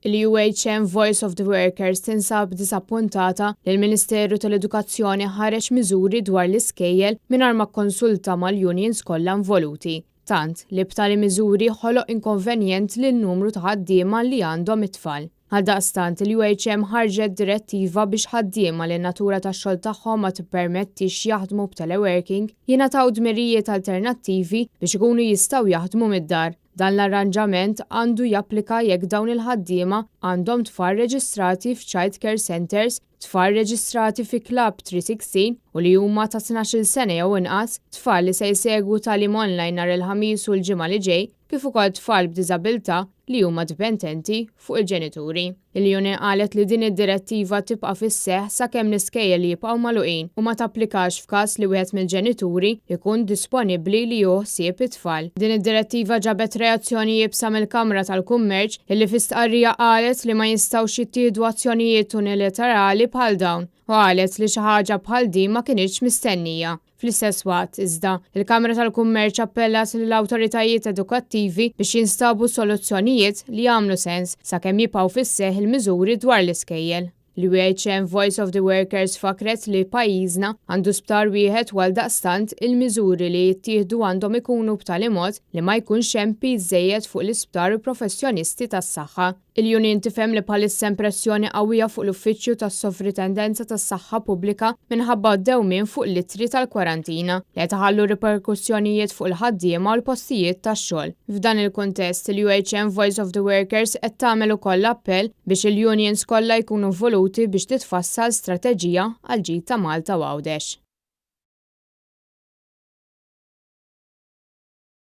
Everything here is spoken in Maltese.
Il-UHM Voice of the Workers tinsab disappuntata li l-Ministeru tal-Edukazzjoni ħareġ miżuri dwar l-iskejjel mingħajr ma kkonsulta mal-unions kollha involuti. Tant li b'tali miżuri ħoloq inkonvenjent lil numru ta' ħaddiema li għandhom it-tfal. Għaldaqstant, il-UHM ħarġet direttiva biex ħaddiema li n-natura tax-xogħol tagħhom ma tippermettix jaħdmu b'teleworking jingħataw dmirijiet alternattivi biex ikunu jistgħu jaħdmu mid-dar. Dan l-arranġament għandu japplika jekk dawn il-ħaddiema għandhom tfal reġistrati f'child care centres, tfal reġistrati fi Club 316 u li huma ta' 12-il sena jew inqas, tfal li se jsegwu tagħlim online nhar il-Ħamis u l-Ġimgħa li ġej, kif ukoll tfal b'diżabilità li huma dipendenti fuq il-ġenituri. Il-union qalet li din id-direttiva tibqa' fis-seħħ sakemm l-iskejjel jibqgħu magħluqin u ma tapplikax f'każ li wieħed mill-ġenituri jkun disponibbli li jieħu ħsieb it-tfal. Din id-direttiva ġabet reazzjoni iebsa mill-Kamra tal-Kummerċ illi fi stqarrija qalet li ma jistgħux jittieħdu azzjonijiet unilaterali bħal dawn u qalet li xi ħaġa bħal din ma kinitx mistennija. Fl-istess waqt, iżda, il-Kamra tal-Kummerċ appellat lill-awtoritajiet edukattivi biex jinstabu soluzzjonijiet li jagħmlu sens sakemm jibqgħu fis-seħħ il-miżuri dwar l-iskejjel. L-UHM Voice of the Workers fakret li pajjiżna għandu sptar wieħed u għaldaqstant il-miżuri li jittieħdu għandhom ikunu b'tali mod li ma jkunx hemm piż żejjed fuq l-isptar u professjonisti tas-saħħa. Il-union tifhem li bħalissa hemm pressjoni qawwija fuq l-Uffiċċju tas-Sovritendenza tas-Saħħa Pubblika minħabba d-dewmien fuq l-ittri tal-kwarantina, li qed iħallu riperkussjonijiet fuq il-ħaddiema u l-postijiet tax-xogħol. F'dan il-kuntest, il-UHM Voice of the Workers qed tagħmel ukoll appell biex il-unions kollha jkunu involuti biex titfassal strateġija għall-ġid ta' Malta u Għawdex.